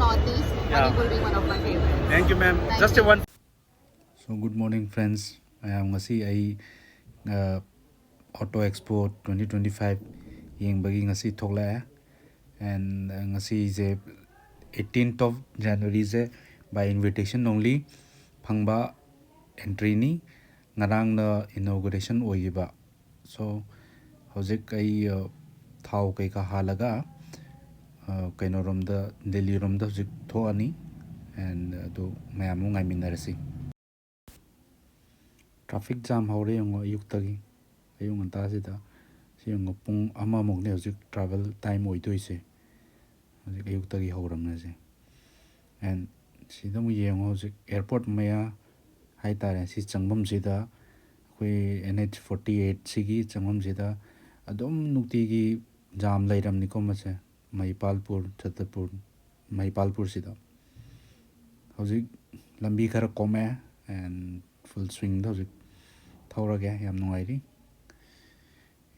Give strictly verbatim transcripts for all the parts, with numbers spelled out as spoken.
Northeast, yeah. Manipur being one of my favorites. Thank you, ma'am. Thank just you. A one. So, good morning, friends. ꯃꯌꯥꯝ, ꯉꯁꯤ ꯑꯩ, ꯑ, Auto Expo twenty twenty-five ꯌꯦꯡꯕꯒꯤ ꯉꯁꯤ ꯊꯣꯛꯂꯛꯑꯦ꯫ And, ꯑ, ꯉꯁꯤꯁꯦ eighteenth of January say by invitation only ꯐꯪꯕ entry ꯅꯤ꯫ ꯉꯔꯥꯡꯅ inauguration ꯑꯣꯏꯈꯤꯕ꯫ So, ꯍꯧꯖꯤꯛ ꯑꯩ, ꯑ, ꯊꯥꯎ ꯀꯩꯀꯥ ꯍꯥꯜꯂꯒ, ꯑ, ꯀꯩꯅꯣꯔꯣꯝꯗ, ꯗꯦꯜꯂꯤꯔꯣꯝꯗ ꯍꯧꯖꯤꯛ ꯊꯣꯛꯑꯅꯤ꯫ And ꯑꯗꯨ ꯃꯌꯥꯝ ꯑꯃ ꯉꯥꯏꯃꯤꯟꯅꯔꯁꯤ꯫ Traffic jam ꯍꯧꯔꯦ ꯌꯦꯡꯉꯣ, ꯑꯌꯨꯛꯇꯒꯤ, ꯑꯌꯨꯛ ꯉꯟꯇꯥꯁꯤꯗ꯫ ꯁꯤ ꯌꯦꯡꯉꯣ, ꯄꯨꯡ ꯑꯃꯃꯨꯛꯅꯦ ꯍꯧꯖꯤꯛ travel time ꯑꯣꯏꯗꯣꯏꯁꯦ꯫ ꯍꯧꯖꯤꯛ ꯑꯌꯨꯛꯇꯒꯤ ꯍꯧꯔꯝꯅꯦ ꯁꯦ꯫ And ꯁꯤꯗ ꯑꯃꯨꯛ ꯌꯦꯡꯉꯣ, ꯍꯧꯖꯤꯛ airport ꯃꯌꯥ ꯍꯥꯏꯇꯥꯔꯦ, ꯁꯤ ꯆꯪꯐꯝꯁꯤꯗ, ꯑꯩꯈꯣꯏ N H forty eight ꯁꯤꯒꯤ ꯆꯪꯐꯝꯁꯤꯗ ꯑꯗꯨꯝ ꯅꯨꯡꯇꯤꯒꯤ jam ꯂꯩꯔꯝꯅꯤꯀꯣ ꯃꯁꯦ꯫ ꯃꯍꯤꯄꯥꯜꯄꯨꯔ, ꯆꯇꯄꯨꯔ, ꯃꯍꯤꯄꯥꯜꯄꯨꯔꯁꯤꯗ꯫ ꯍꯧꯖꯤꯛ ꯂꯝꯕꯤ ꯈꯔ ꯀꯣꯝꯃꯦ and full swingꯗ ꯍꯧꯖꯤꯛ ꯊꯧꯔꯒꯦ, ꯌꯥꯝ ꯅꯨꯡꯉꯥꯏꯔꯤ꯫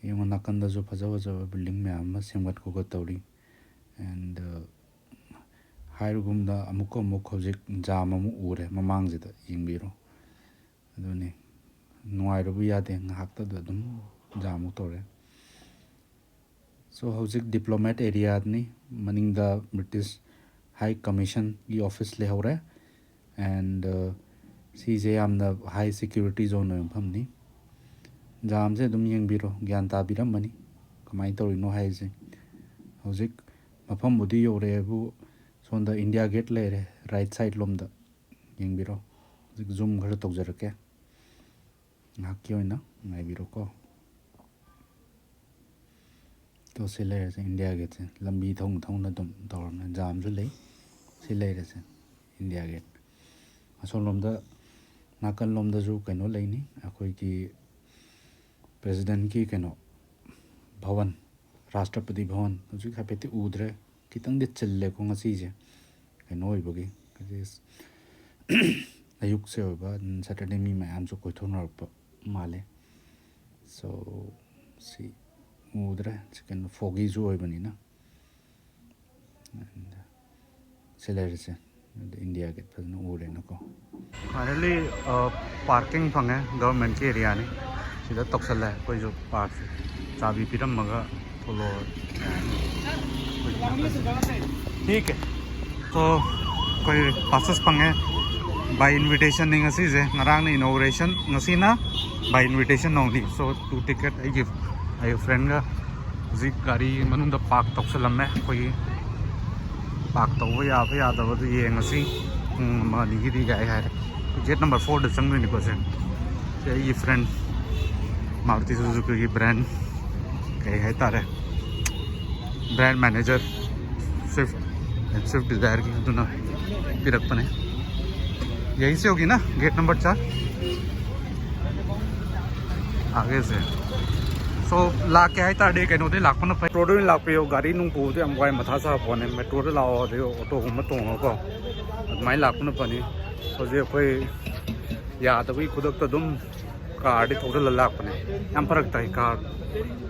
ꯌꯦꯡꯉꯣ, ꯅꯥꯀꯟꯗꯁꯨ ꯐꯖ ꯐꯖꯕ building ꯃꯌꯥꯝ ꯑꯃ ꯁꯦꯝꯒꯠ ꯈꯣꯠꯀꯠ ꯇꯧꯔꯤ꯫ And, uh, ꯍꯥꯏꯔꯒꯨꯝꯅ ꯑꯃꯨꯛꯀ ꯑꯃꯨꯛ ꯍꯧꯖꯤꯛ jam ꯑꯃꯨꯛ ꯎꯔꯦ ꯃꯃꯥꯡꯁꯤꯗ, ꯌꯦꯡꯕꯤꯔꯣ꯫ ꯑꯗꯨꯅꯤ, ꯅꯨꯡꯉꯥꯏꯔꯨꯕ ꯌꯥꯗꯦ, ꯉꯥꯏꯍꯥꯛꯇꯗ ꯑꯗꯨꯝ jam ꯑꯃꯨꯛ ꯇꯧꯔꯦ꯫ So, ꯍꯧꯖꯤꯛ diplomat areaꯅꯤ, ꯃꯅꯤꯡꯗ British High Commissionꯒꯤ office ꯂꯩꯍꯧꯔꯦ꯫ And, uh, ꯁꯤꯁꯦ ꯌꯥꯝꯅ high security zone ꯑꯣꯏꯕ ꯃꯐꯝꯅꯤ꯫ Jamꯁꯦ ꯑꯗꯨꯝ ꯌꯦꯡꯕꯤꯔꯣ, ꯒ꯭ꯌꯥꯟ ꯇꯥꯕꯤꯔꯝꯃꯅꯤ ꯀꯃꯥꯏꯅ ꯇꯧꯔꯤꯅꯣ ꯍꯥꯏꯁꯦ꯫ ꯍꯧꯖꯤꯛ ꯃꯐꯝꯕꯨꯗꯤ ꯌꯧꯔꯛꯑꯦꯕꯨ, ꯁꯣꯝꯗ India Gate ꯂꯩꯔꯦ, right side ꯂꯣꯝꯗ꯫ ꯌꯦꯡꯕꯤꯔꯣ, ꯍꯧꯖꯤꯛ zoom ꯈꯔ ꯇꯧꯖꯔꯛꯀꯦ꯫ ꯉꯥꯏꯍꯥꯛꯀꯤ ꯑꯣꯏꯅ ꯉꯥꯏꯕꯤꯔꯣꯀꯣ꯫ ꯇꯣ, ꯁꯤ ꯂꯩꯔꯦꯁꯦ India Gateꯁꯦ꯫ ꯂꯝꯕꯤ ꯊꯧꯅ ꯊꯧꯅ ꯑꯗꯨꯝ ꯇꯧꯔꯕꯅꯦ, jamꯁꯨ ꯂꯩ꯫ ꯁꯤ ꯂꯩꯔꯦꯁꯦ India Gate꯫ ꯑꯁꯣꯝꯂꯣꯝꯗ, ꯅꯥꯀꯜꯂꯣꯝꯗꯁꯨ ꯀꯩꯅꯣ ꯂꯩꯅꯤ, ꯑꯩꯈꯣꯏꯒꯤ presidentꯀꯤ ꯀꯩꯅꯣ, ꯚꯋꯟ, ꯔꯥꯁꯇ꯭ꯔꯄꯇꯤ ꯚꯋꯟ꯫ ꯍꯧꯖꯤꯛ ꯍꯥꯏꯐꯦꯠꯇꯤ ꯎꯗ꯭ꯔꯦ, ꯈꯤꯇꯪꯗꯤ ꯆꯤꯜꯂꯦꯀꯣ ꯉꯁꯤꯁꯦ, ꯀꯩꯅꯣ ꯑꯣꯏꯕꯒꯤ, ꯍꯥꯏꯗꯤ ꯑꯌꯨꯛꯁꯦ ꯑꯣꯏꯕ, Saturday ꯃꯤ ꯃꯌꯥꯝꯁꯨ ꯀꯣꯏꯊꯣꯛꯅꯔꯛꯄ ꯃꯥꯜꯂꯦ꯫ So, ꯁꯤ ꯎꯗ꯭ꯔꯦ, ꯁꯤ ꯀꯩꯅꯣ, foggyꯁꯨ ꯑꯣꯏꯕꯅꯤꯅ꯫ And ꯁꯤ ꯂꯩꯔꯤꯁꯦ꯫ ꯑꯗꯨ ꯏꯟꯗꯤꯌꯥ ꯒꯦꯠ ꯐꯖꯅ ꯎꯔꯦꯅꯀꯣ꯫ Finally, parking ꯐꯪꯉꯦ꯫ ꯒꯚꯔꯟꯃꯦꯟꯠꯀꯤ ꯑꯦꯔꯤꯌꯥꯅꯤ꯫ ꯁꯤꯗ ꯇꯧꯁꯜꯂꯦ ꯑꯩꯈꯣꯏꯁꯨ ꯄꯥꯔꯛꯁꯦ꯫ ꯆꯥꯕꯤ ꯄꯤꯔꯝꯃꯒ ꯊꯣꯛꯂꯛꯑꯣ꯫ ꯊꯤꯛ ꯍꯦ꯫ So, ꯑꯩꯈꯣꯏ ꯄꯥꯁꯦꯁ ꯐꯪꯉꯦ꯫ By invitation ꯅꯤ ꯉꯁꯤꯁꯦ꯫ ꯉꯔꯥꯡꯅ inauguration, ꯉꯁꯤꯅ by invitation only꯫ So, two ticket ꯑꯩꯒꯤ ꯑꯩꯒꯤ ꯐ꯭ꯔꯦꯟꯒ ꯍꯧꯖꯤꯛ ꯒꯥꯔꯤ ꯃꯅꯨꯡꯗ ꯄꯥꯔꯛ ꯇꯧꯁꯜꯂꯝꯃꯦ꯫ ꯑꯩꯈꯣꯏꯒꯤ ꯄꯥꯔꯛ ꯇꯧꯕ ꯌꯥꯕ ꯌꯥꯗꯕꯗꯨ ꯌꯦꯡꯉꯁꯤ꯫ ꯄꯨꯡ ꯑꯃ ꯑꯅꯤꯒꯤꯗꯤ ꯌꯥꯏ ꯍꯥꯏꯔꯦ꯫ ꯒꯦꯠ ꯅꯝꯕꯔ ꯐꯣꯔꯗ ꯆꯪꯗꯣꯏꯅꯤꯀꯣ ꯁꯦ꯫ ꯁꯤ ꯑꯩꯒꯤ ꯐ꯭ꯔꯦꯟ ꯃꯥꯔꯨꯇꯤ ꯁꯨꯖꯨꯀꯤꯒꯤ ꯕ꯭ꯔꯥꯟ ꯀꯩ ꯍꯥꯏꯇꯥꯔꯦ, ꯕ꯭ꯔꯥꯟ ꯃꯦꯅꯦꯖꯔ ꯁ꯭ꯋꯤꯐ ꯁ꯭ꯋꯤꯐ ꯗꯤꯖꯥꯌꯔꯒꯤ, ꯑꯗꯨꯅ ꯄꯤꯔꯛꯄꯅꯦ꯫ ꯌꯩꯁꯦ ꯍꯧꯒꯤꯅ ꯒꯦꯠ ꯅꯝꯕꯔ ꯆꯥꯔ꯫ ꯑꯥꯒꯦꯁꯦ꯫ So, ꯂꯥꯛꯀꯦ ꯍꯥꯏꯇꯥꯔꯗꯤ ꯀꯩꯅꯣꯗꯩ ꯂꯥꯛꯄꯅ ꯐꯩ꯫ ꯃꯦꯇ꯭ꯔꯣꯗ ꯑꯣꯏꯅ ꯂꯥꯛꯄꯤꯌꯣ꯫ ꯒꯥꯔꯤ ꯅꯨꯡ ꯄꯨꯕꯗꯣ ꯌꯥꯝ ꯋꯥꯏ, ꯃꯊꯥ ꯁꯥꯕ ꯄꯣꯠꯅꯦ꯫ ꯃꯦꯇ꯭ꯔꯣꯗ ꯂꯥꯛꯑꯣ, ꯑꯗꯩ ꯑꯣꯇꯣꯒꯨꯝꯕ ꯇꯣꯡꯉꯒꯀꯣ, ꯑꯗꯨꯃꯥꯏꯅ ꯂꯥꯛꯄꯅ ꯐꯅꯤ꯫ ꯍꯧꯖꯤꯛ ꯑꯩꯈꯣꯏ ꯌꯥꯗꯕꯒꯤ ꯈꯨꯗꯛꯇ ꯑꯗꯨꯝ ꯀꯥꯔꯗꯤ ꯊꯧꯖꯤꯜꯂ ꯂꯥꯛꯄꯅꯦ꯫ ꯌꯥꯝ ꯐꯔꯛ ꯇꯥꯏ ꯀꯥꯔ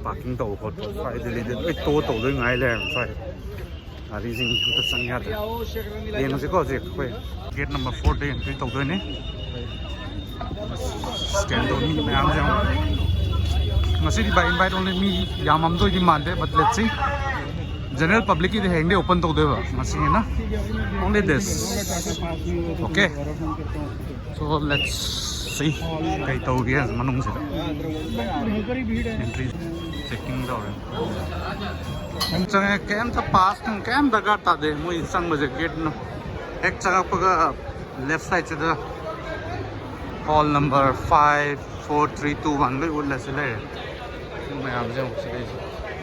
ꯄꯥꯔꯀꯤꯡ ꯇꯧꯕ ꯈꯣꯠꯄ꯫ ꯁ꯭ꯋꯥꯏ ꯗꯤꯜꯂꯤꯗ ꯂꯣꯏ ꯇꯣ ꯇꯧꯗꯣꯏ ꯉꯥꯏ ꯂꯩꯔꯦ ꯁ꯭ꯋꯥꯏꯗ꯫ ꯒꯥꯔꯤꯁꯤꯡ ꯑꯝꯇ ꯆꯪ ꯌꯥꯗ꯭ꯔꯦ꯫ ꯌꯦꯡꯉꯁꯤꯀꯣ ꯍꯧꯖꯤꯛ ꯑꯩꯈꯣꯏ ꯒꯦꯠ ꯅꯝꯕꯔ ꯐꯣꯔꯗ ꯑꯦꯟꯇ꯭ꯔꯤ ꯇꯧꯗꯣꯏꯅꯤ꯫ ꯁ꯭ꯀꯦꯟ ꯇꯧ ꯃꯤ ꯃꯌꯥꯝꯁꯦ ꯌꯦꯡꯉꯣ꯫ ꯉꯁꯤꯗꯤ by invite only, ꯃꯤ ꯌꯥꯝꯃꯝꯗꯣꯏꯗꯤ ꯃꯥꯟꯗꯦ, but let's see꯫ ꯖꯦꯅꯔꯦꯜ ꯄꯕ꯭ꯂꯤꯛꯀꯤꯗꯤ ꯍꯌꯦꯡꯗꯩ ꯑꯣꯄꯟ ꯇꯧꯗꯣꯏꯕ ꯉꯁꯤꯅ꯫ Only this. Okay. So let's see ꯀꯩ ꯇꯧꯒꯦ ꯃꯅꯨꯡꯁꯤꯗ꯫ ꯑꯦꯟꯇ꯭ꯔꯤ ꯆꯦꯛꯀꯤꯡ ꯇꯧꯔꯦ꯫ ꯆꯪꯉꯦ, ꯀꯩꯝꯇ ꯄꯥꯁ ꯅꯨꯡ ꯀꯩꯝ ꯗꯔꯀꯥꯔ ꯇꯥꯗꯦ꯫ ꯃꯣꯏ ꯆꯪꯕꯁꯦ ꯒꯦꯠ ꯍꯦꯛ ꯆꯪꯉꯛꯄꯒ ꯂꯦꯐ ꯁꯥꯏꯗꯁꯤꯗ hall number five four three two one ꯂꯣꯏ ꯎꯠꯂꯁꯤ ꯂꯩꯔꯦ꯫ ꯃꯌꯥꯝꯁꯦ ꯑꯃꯨꯛ ꯁꯤꯗꯩꯁꯤ꯫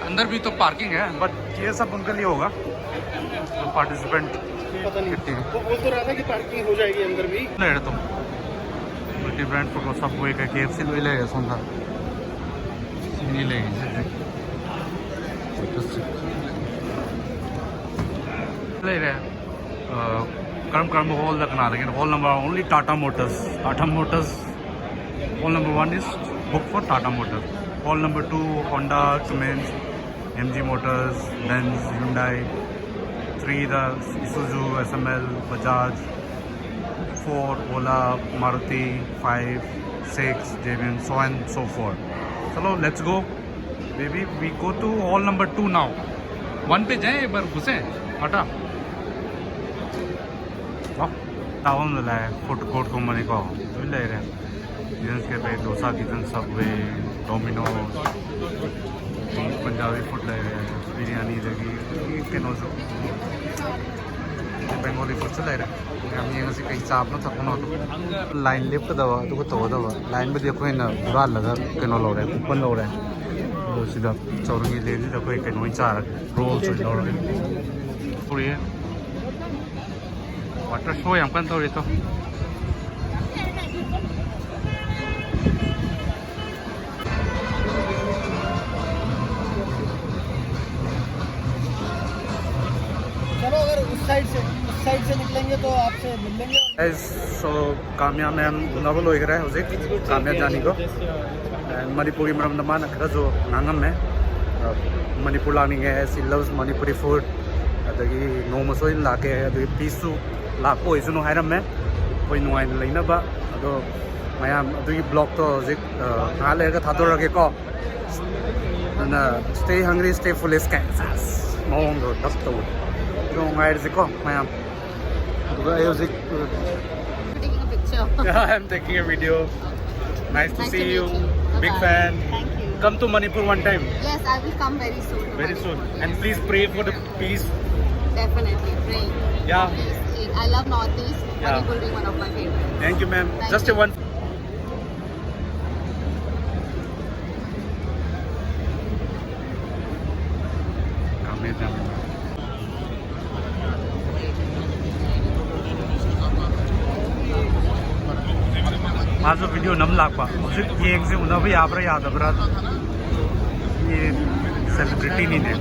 अंदर भी तो पार्किंग है, but ये सब उनके लिए होगा, जो पार्टिसिपेंट पता नहीं। वो बोल तो रहा था कि पार्किंग हो जाएगी अंदर भी। ꯂꯩꯔꯦ ꯑꯗꯨꯝ꯫ ꯃꯜꯇꯤ ꯕ꯭ꯔꯥꯟ ꯐꯣꯇꯣ ꯁꯞꯋꯦ ꯀꯩ ꯀꯦ ꯑꯦꯐ ꯁꯤ ꯂꯣꯏ ꯂꯩꯔꯦ ꯁꯣꯝꯗ꯫ ꯁꯤꯅꯤ ꯂꯩꯔꯤꯁꯦ ꯍꯧꯖꯤꯛ꯫ ꯂꯩꯔꯦ꯫ ꯑ, ꯀꯔꯝ ꯀꯔꯝꯕ ꯍꯣꯜꯗ ꯀꯅꯥꯗꯒꯤꯅꯣ? Hall number only Tata Motors, Tata Motors, hall number one is booked for Tata Motors, hall number two Honda, Cummins, M G Motors, Benz, Hyundai, Either Isuzu, S M L, Bajaj, Ford, Ola, Maruti, five, six, J B M, so and so forth. Chalo, let's go. Baby, we go to hall number two now. One पे जाए एक बार घुसे हटा. Wow, town वाला है, food court घूमने को भी ले रहे हैं. Kitchen Cafe, Dosa Kitchen, Subway, Domino's, Punjabi food ले रहे हैं, बिरयानी लगी, ये कहीं और सब. ꯕꯦꯡꯒꯣꯂꯤ ꯐꯨꯗꯁꯨ ꯂꯩꯔꯦ. ꯌꯥꯝ ꯌꯦꯡꯉꯁꯤ ꯀꯩ ꯆꯥꯕꯅꯣ ꯊꯛꯄꯅꯣꯗꯣ. ꯂꯥꯏꯟ ꯂꯦꯞꯀꯗꯕ ꯑꯗꯨꯒ ꯇꯧꯒꯗꯕ. ꯂꯥꯏꯟꯕꯨꯗꯤ ꯑꯩꯈꯣꯏꯅ ꯍꯨꯔꯥꯜꯂꯒ ꯀꯩꯅꯣ ꯂꯧꯔꯦ, ꯀꯨꯄꯟ ꯂꯧꯔꯦ. ꯑꯗꯣ ꯁꯤꯗ ꯆꯧꯔꯪꯒꯤ ꯂꯦꯟꯁꯤꯗ ꯑꯩꯈꯣꯏ ꯀꯩꯅꯣ ꯑꯣꯏꯅ ꯆꯥꯔꯒꯦ, ꯔꯣꯜꯁ ꯑꯣꯏꯅ ꯂꯧꯔꯒꯦ. ꯄꯨꯔꯛꯑꯦ. ꯋꯥꯇꯔ ꯁꯣ ꯌꯥꯝ ꯀꯟꯅ ꯇꯧꯔꯤ ꯇꯣ. चलो, अगर उस साइड से, उस साइड से निकलेंगे तो आपसे मिल लेंगे. Guys, so ꯀꯥꯃꯤꯌꯥ ꯃꯦꯝ ꯎꯅꯕ ꯂꯣꯏꯈ꯭ꯔꯦ ꯍꯧꯖꯤꯛ, ꯀꯥꯃꯤꯌꯥ ꯖꯥꯅꯤꯀꯣ. And ꯃꯅꯤꯄꯨꯔꯒꯤ ꯃꯔꯝꯗ ꯃꯥꯅ ꯈꯔꯁꯨ ꯉꯥꯡꯉꯝꯃꯦ. ꯑ, Manipur ꯂꯥꯛꯅꯤꯡꯉꯦ, she loves Manipuri food, ꯑꯗꯒꯤ ꯅꯣꯡꯃ ꯁꯣꯏꯗꯅ ꯂꯥꯛꯀꯦ, ꯑꯗꯒꯤ ꯄꯤꯁꯁꯨ ꯂꯥꯛꯄ ꯑꯣꯏꯁꯅꯨ ꯍꯥꯏꯔꯝꯃꯦ, ꯑꯩꯈꯣꯏ ꯅꯨꯡꯉꯥꯏꯅ ꯂꯩꯅꯕ. ꯑꯗꯣ ꯃꯌꯥꯝ ꯑꯗꯨꯒꯤ ꯕ꯭ꯂꯣꯛꯇꯣ ꯍꯧꯖꯤꯛ, ꯑ, ꯉꯥꯏꯍꯥꯛ ꯂꯩꯔꯒ ꯊꯥꯗꯣꯔꯛꯑꯒꯦꯀꯣ. ꯑꯗꯨꯅ stay hungry, stay foolish ꯀꯥꯏꯅ ꯁꯥꯁ ꯃꯑꯣꯡꯗꯣ ꯗꯞ ꯇꯧꯕ. ꯑꯗꯣ ꯉꯥꯏꯔꯁꯤꯀꯣ ꯃꯌꯥꯝ. ꯑꯗꯨꯒ ꯑꯩ ꯍꯧꯖꯤꯛ, uh, Taking a picture. I'm taking a video. Nice to Nice see to meet you. you. Big Bye-bye. Fan. Thank you. Come to Manipur one time. Yes, I will come very soon. To Very Manipur. Soon. Yes. And please pray for the peace. Definitely, pray. Yeah. Please, please. I love Northeast. Yeah. Manipur being one of my favorites. Thank you, ma'am. Thank Just a you. one. ꯃꯥꯁꯨ video ꯅꯝ ꯂꯥꯛꯄ꯫ ꯍꯧꯖꯤꯛ ꯌꯦꯡꯁꯤ ꯎꯅꯕ ꯌꯥꯕ꯭ꯔꯥ ꯌꯥꯗꯕ꯭ꯔꯥ꯫ ꯃꯤ ꯁꯦꯂꯤꯕ꯭ꯔꯤꯇꯤꯅꯤꯅꯦ꯫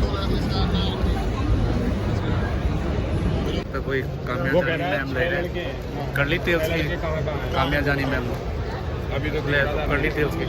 ꯑꯩꯈꯣꯏ ꯀꯥꯃꯤꯌꯥ ꯖꯥꯅꯤ ꯃꯌꯥꯝ ꯂꯩꯔꯦ꯫ ꯀꯔꯂꯤ ꯇꯦꯜꯁꯀꯤ ꯀꯥꯃꯤꯌꯥ ꯖꯥꯅꯤ ꯃꯌꯥꯝ ꯂꯩꯔꯦ꯫ ꯀꯔꯂꯤ ꯇꯦꯜꯁꯀꯤ꯫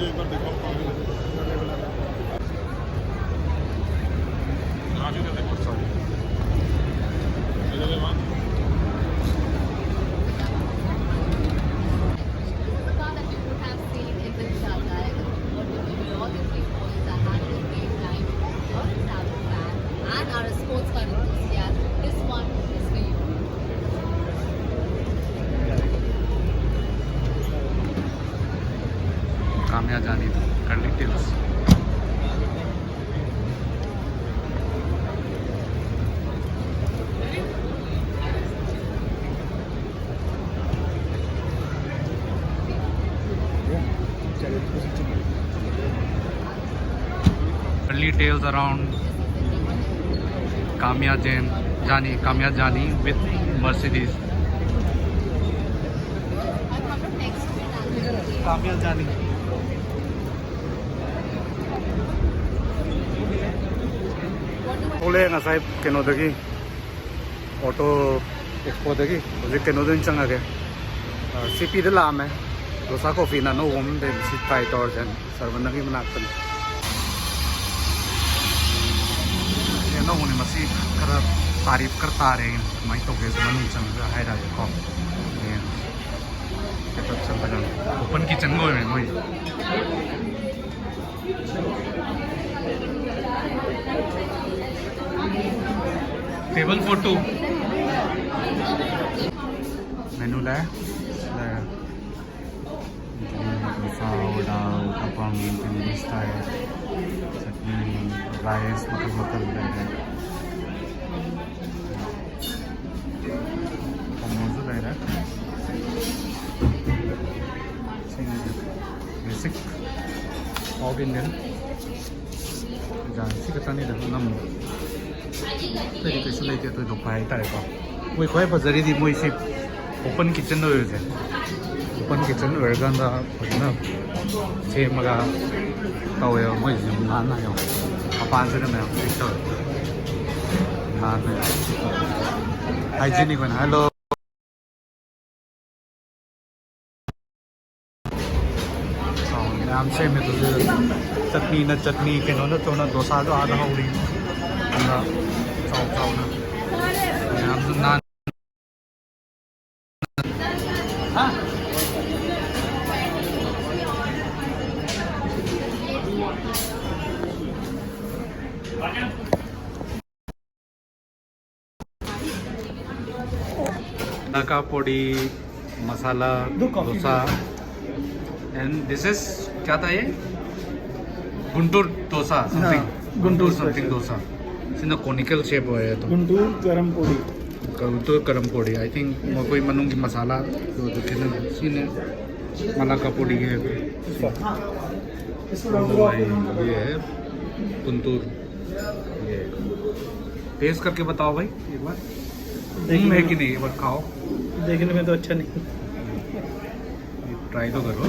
यहाँ जाने दो, कर ली tales. Early tales around Kamya Jain, Jani, Kamya Jani with Mercedes. Kamya Jani. ꯊꯣꯛꯂꯛꯑꯦ ꯉꯁꯥꯏ ꯀꯩꯅꯣꯗꯒꯤ, ꯑꯣꯇꯣ ꯑꯦꯛꯁꯄꯣꯗꯒꯤ꯫ ꯍꯧꯖꯤꯛ ꯀꯩꯅꯣꯗ ꯑꯣꯏꯅ ꯆꯪꯉꯒꯦ, ꯁꯤ ꯄꯤꯗ ꯂꯥꯛꯑꯝꯃꯦ꯫ ꯗꯣꯁꯥ ꯀꯣꯐꯤꯅ ꯑꯅꯧꯕ ꯑꯃ ꯂꯩꯕ, ꯁꯤ ꯇ꯭ꯔꯥꯏ ꯇꯧꯔꯁꯦꯅ꯫ ꯁꯔꯕꯟꯗꯒꯤ ꯃꯅꯥꯛꯇꯅꯤ꯫ ꯁꯤ ꯑꯅꯧꯕꯅꯦ, ꯃꯁꯤ ꯈꯔ ꯇꯥꯔꯤꯐ ꯈꯔ ꯇꯥꯔꯦ꯫ ꯀꯃꯥꯏꯅ ꯇꯧꯒꯦꯁꯦ ꯃꯅꯨꯡ ꯆꯪꯉꯒ ꯍꯥꯏꯔꯛꯑꯒꯦꯀꯣ꯫ ꯌꯦꯡꯉꯁꯤ꯫ ꯁꯦꯠ ꯑꯞꯁꯦ ꯐꯖꯅ ꯑꯣꯄꯟ ꯀꯤꯆꯟꯒ ꯑꯣꯏꯔꯦ ꯃꯣꯏꯁꯦ꯫ Table for two. Menu ꯂꯥꯛꯑꯦ꯫ ꯂꯥꯛꯑꯦ꯫ ꯏꯗꯂꯤ, ꯗꯣꯁꯥ, ꯋꯥꯗꯥ, ꯎꯠꯇꯄꯝ, ꯇꯟꯗꯨꯔꯤ ꯁ꯭ꯇꯥꯏꯜ, ꯆꯠꯅꯤ, ꯔꯥꯏꯁ ꯃꯈꯜ ꯃꯈꯜ ꯂꯩꯔꯦ꯫ ꯃꯣꯃꯣꯁꯨ ꯂꯩꯔꯦ꯫ ꯁꯤꯅ ꯕꯦꯁꯤꯛ ꯁꯥꯎꯠ ꯏꯟꯗꯤꯌꯟ ꯖꯥꯟ ꯁꯤ ꯈꯛꯇꯅꯤꯗ ꯑꯅꯝꯕ꯫ ꯑꯇꯩꯗꯤ ꯀꯩꯁꯨ ꯂꯩꯇꯦ ꯊꯣꯏꯗꯣꯛꯄ ꯍꯥꯏꯇꯥꯔꯦꯀꯣ꯫ ꯃꯣꯏ ꯈ꯭ꯋꯥꯏ ꯐꯖꯔꯤꯗꯤ ꯃꯣꯏꯁꯤ ꯑꯣꯄꯟ ꯀꯤꯠꯆꯟ ꯑꯣꯏꯔꯤꯁꯦ꯫ ꯑꯣꯄꯟ ꯀꯤꯠꯆꯟ ꯑꯣꯏꯔꯀꯥꯟꯗ ꯐꯖꯅ ꯁꯦꯝꯃꯒ ꯇꯧꯋꯦꯕ ꯃꯣꯏꯁꯦ꯫ ꯌꯥꯝ ꯅꯥꯟꯅ ꯌꯦꯡꯉꯣ꯫ ꯃꯄꯥꯟꯁꯤꯗ ꯃꯌꯥꯝ ꯆꯦꯛ ꯇꯧꯋꯦ꯫ ꯅꯥꯟꯅ ꯍꯥꯏꯖꯤꯅꯤꯛ ꯑꯣꯏꯅ꯫ ꯍꯜꯂꯣ꯫ ꯆꯥꯎꯅ ꯃꯌꯥꯝ ꯁꯦꯝꯃꯦ ꯑꯗꯨꯁꯨ꯫ ꯆꯠꯅꯤꯅ ꯆꯠꯅꯤ, ꯀꯩꯅꯣ ꯅꯠꯇ꯭ꯔꯒꯅ ꯗꯣꯁꯥꯗꯣ ꯑꯥꯗ ꯍꯧꯔꯤ꯫ ꯑꯗꯨꯒ ꯆꯥꯎ ꯆꯥꯎꯅ ꯃꯌꯥꯝꯁꯨ ꯅꯥꯟ Naka podi, masala, dosa, and this is क्या था ये? गुंटूर डोसा, something. हाँ, गुंटूर समथिंग डोसा. ꯁꯤꯅ conical shape ꯑꯣꯏꯔꯦ ꯑꯗꯣ. गुंटूर गरम पोड़ी. ꯒꯨꯟꯇꯨꯔ ꯀꯔꯝ ꯄꯣꯔꯤ, I think ꯃꯈꯣꯏ ꯃꯅꯨꯡꯒꯤ ꯃꯁꯥꯂꯥ ꯑꯗꯨ ꯈꯦꯠꯅꯕ. ꯁꯤꯅ ꯃꯂꯥꯀꯥ ꯄꯣꯔꯤ ꯍꯥꯏꯕ. ये है गुंटूर. ये टेस्ट करके बताओ भाई एक बार. है कि नहीं, एक बार खाओ. देखने में तो अच्छा नहीं. ट्राई तो करो.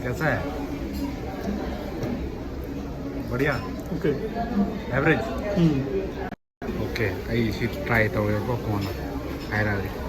कैसा है? बढ़िया. ओके. एवरेज. हम्म. ꯑꯣꯀꯦ, ꯑꯩ ꯁꯤ ꯇ꯭ꯔꯥꯏ ꯇꯧꯔꯦꯕꯀꯣ, ꯀꯣꯟꯅ ꯍꯥꯏꯔꯛꯑꯒꯦ.